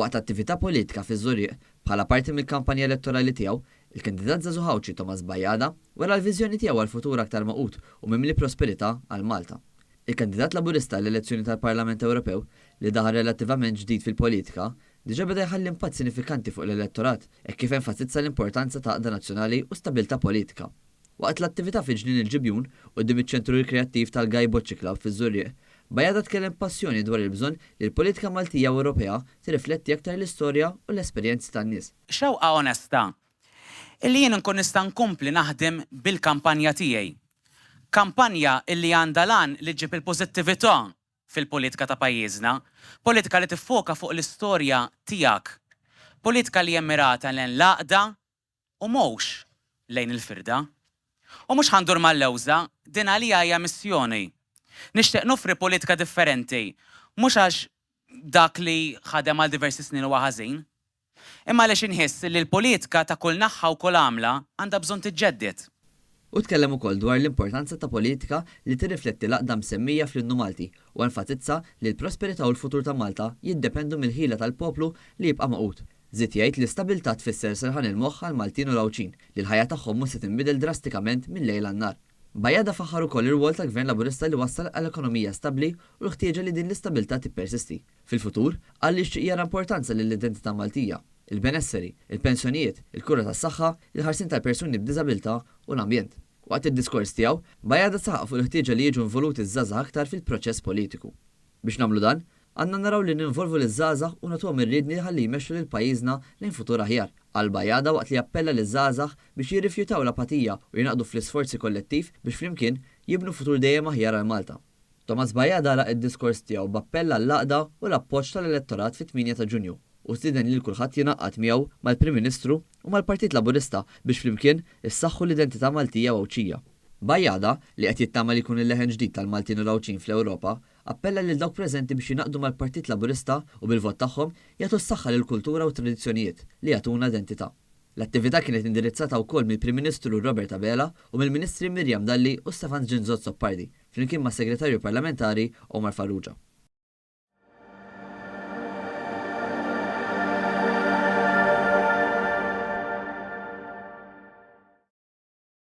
Waqt attività politika fiż-Żurrieq bħala parti mill-kampanja elettorali tiegħu, il-kandidat żagħżugħ Għawdxi Thomas Bajada wera l-viżjoni tiegħu għal futur aktar magħqud u mimli prosperità għal Malta. Il-kandidat Laburista għall-elezzjoni tal-Parlament Ewropew, li daħal relattivament ġdid fil-politika, diġà beda jħalli impatt sinifikanti fuq l-elettorat hekk kif enfasizza l-importanza ta' għaqda nazzjonali u stabbiltà politika. Waqt l-attività fi Ġnien il-Ġibjun, quddiem iċ-Ċentru Rikreattiv tal-Guy Bocci Club fiż-Żurrieq, Bajada tkellem b'passjoni dwar il-bżonn li l-politika Maltija u Ewropea tirrifletti aktar l-istorja u l-esperjenzi tan-nies. Xewqa onesta illi jien inkun nista' nkompli naħdem bil-kampanja tiegħi. Kampanja illi għandha l-għan li ġġib il-pożittività fil-politika ta' pajjiżna, politika li tiffoka fuq l-istorja tiegħek, politika li hija mmirata lejn l-għaqda u mhux lejn il-firda. U mhux ħa ndur mal-lewża, din għalija hija missjoni. Nixtieq noffri politika differenti, mhux għax dak li ħadem għal diversi snin huwa ħażin, imma għaliex inħiss li l-politika ta' kull naħha u kull għamla għandha bżonn tiġġedded. Hu tkellem ukoll dwar l-importanza ta' politika li tirrifletti l-għaqda msemmija fl-Innu Malti u enfasizza li l-prosperità u l-futur ta' Malta jiddependu mill-ħila tal-poplu li jibqa' magħqud. Żied jgħid li stabbiltà tfisser serħan il-moħħ għall-Maltin u l-Għawdxin li l-ħajja tagħhom mhux se tinbidel drastikament mil-lejl għan-nhar. Bajada faħħar ukoll ir-rwol tal-Gvern Laburista li wassal għal ekonomija stabbli u l-ħtieġa li din l-istabbiltà tippersisti. Fil-futur, qal li jixtieq jara importanza lill-identità Maltija, il-benesseri, il-pensjonijiet, il-kura tas-saħħa, il-ħarsien tal-persuni b'diżabilità u l-ambjent. Waqt id-diskors tiegħu, Bajada saħaq fuq il-ħtieġa li jiġu involuti ż-żgħażagħ aktar fil-proċess politiku. Biex nagħmlu dan, Għandna naraw li ninvolvu liż-żgħażagħ u nagħtuhom ir-riedni ħalli jmexxu lil pajjiżna lejn futur aħjar, qal Bajada waqt li appella liż-żgħażagħ biex jirrifjutaw l-apatija u jingħaqdu fl-isforzi kollettiv biex flimkien jibnu futur dejjem aħjar għal Malta. Thomas Bajada għalaq id-diskors tiegħu b'appell għall-għaqda u l-appoġġ tal-elettorat fit-8 ta' Ġunju u stieden lil kulħadd jingħaqad miegħu, mal-Prim Ministru u mal-Partit Laburista biex flimkien issaħħu l-identità Maltija u Għawdxija. Bajada, li qed jittama li jkun il-leħen ġdid tal-Maltin u l-Għawdxin fl-Ewropa, Appella lil dawk preżenti biex jingħaqdu mal-Partit Laburista u bil-vot tagħhom jagħtu s-saħħa lill-kultura u t-tradizzjonijiet li jagħtuna identità. L-attività kienet indirizzata wkoll mill-Prim Ministru Robert Abela u mill-Ministri Miriam Dalli u Stefan Zrinzo Azzopardi, flimkien mas-Segretarju Parlamentari Omar Farrugia.